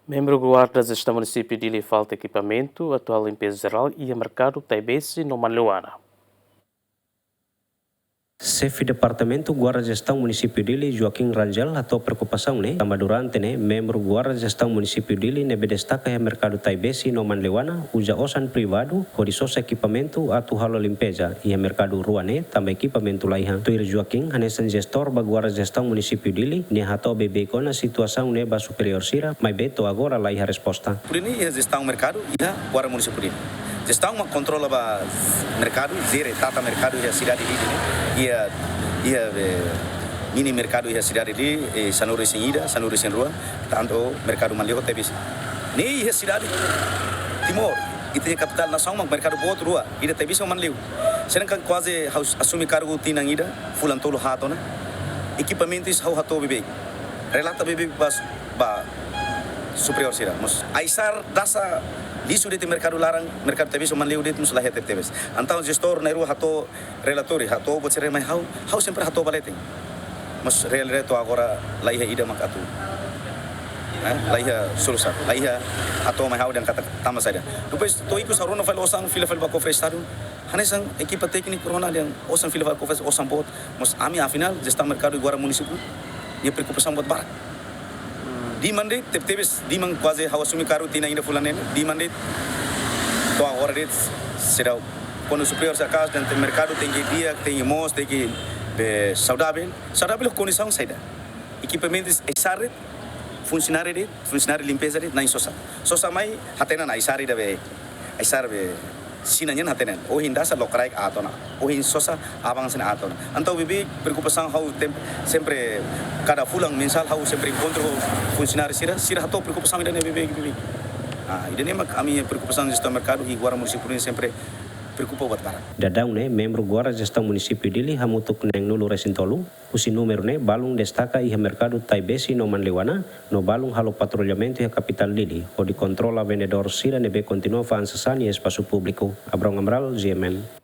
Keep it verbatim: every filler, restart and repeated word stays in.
Membru Guarda Jestaun Munisípiu Dili falta ekipamentu atu halo limpeza jerál iha merkadu Taibesi no Manleuana. Xefe Departamentu Guarda Jestaun Munisípiu Dili, Joaquim Rangel, hato'o preokupasaun ne'e tanba durante ne'e membru Guarda Jestaun Munisípiu Dili ne'ebé destaka iha merkadu Taibesi no Manleuana uza osan privadu hodi sosa ekipamentu atu halo limpeza iha merkadu rua ne'e tanba ekipamentu laiha. Tuir Joaquim, hanesan jestór ba Guarda Jestaun Munisípiu Dili, nia hato'o beibeik ona situasaun ne'e ba superiór sira, maibé to'o agora laiha resposta. Por ini iha jestaun merkadu iha Guarda Munisípiu Dili. Jestaun mak kontrola ba merkadu, jere, tata merkadu iha sidade Dili ne'e. Iha, iha, eh, mini merkadu iha sidade Dili, eh, sanulu-resin-ida, sanulu-resin-rua, tantu merkadu Manleu ho Taibesi. Ne'e iha sidade Timor, ita-nia kapitál nasaun mak merkadu boot rua, ida Taibesi ho Manleu. Sedangkan kuaze ha'u asume kargu tinan ida, fulan tolu haat ona. Ekipamentus ha'u hato'o beibeik. Relata beibeik ba, ba superiór sira. Mós ai-sa'e dasa lixu de'it merkadu laran, merkadu Taibesi ho Manleu de'it mós laiha tebetebes. Entaun jestór na'in-rua hato'o relatóriu, hato'o buat sira mai ha'u, ha'u sempre hato'o ba leten. Mós realidade to'o agora laiha ida mak atu. Eh, laiha solusaun, laiha hato'o mai ha'u dehan katak tanba saida. Depois to'o ikus ha'u rona fali osan, fila fali ba kofre estadu. Hanesan ekipa tékniku rona dehan osan fila fali kofre, osan boot. Mós ami afinál jestaun merkadu Guarda Munisípiu, nia preokupasaun buat barak. Diman de'it, tebetebes, diman kuaze ha'u asume kargu tinan ida fulan ne'e, diman de'it, to'o agora de'it, seidauk. Kuandu superiór sira kaer dehan merkadu tenke di'ak, tenke moos, tenke, eh, saudavel. Saudavel ho kondisaun saida? Ekipamentus ai-sa'e de'it, funsionáriu de'it, funsionáriu limpeza de'it, na'in sosa. Sosa mai, hatene ona ai-sa'e ida be, ai-sa'e be, sina nian hatene ona. Ohin dasa lokraik aat ona. Ohin sosa aban sina aat ona. Entaun beibeik preokupasaun ha'u tem-, sempre kada fulan mensál ha'u sempre enkontru ho funsionáriu sira, sira hato'o preokupasaun ida-ne'e beibeik, beibeik. Ah, ida-ne'e mak ami preokupasaun jestaun merkadu iha Guarda Munisípiu Dili sempre preokupa buat barak. Daudaun ne'e membru Guarda Jestaun Munisípiu Dili hamutuk neen-nulu-resin-tolu, husi númeru ne'e balun destaka iha merkadu Taibesi no Manleuana, no balun halo patrullamentu iha kapitál Dili, hodi kontrola vendedór sira ne'ebé kontinua fa'an sasán iha espasu públiku. Abrão Amaral, G M N.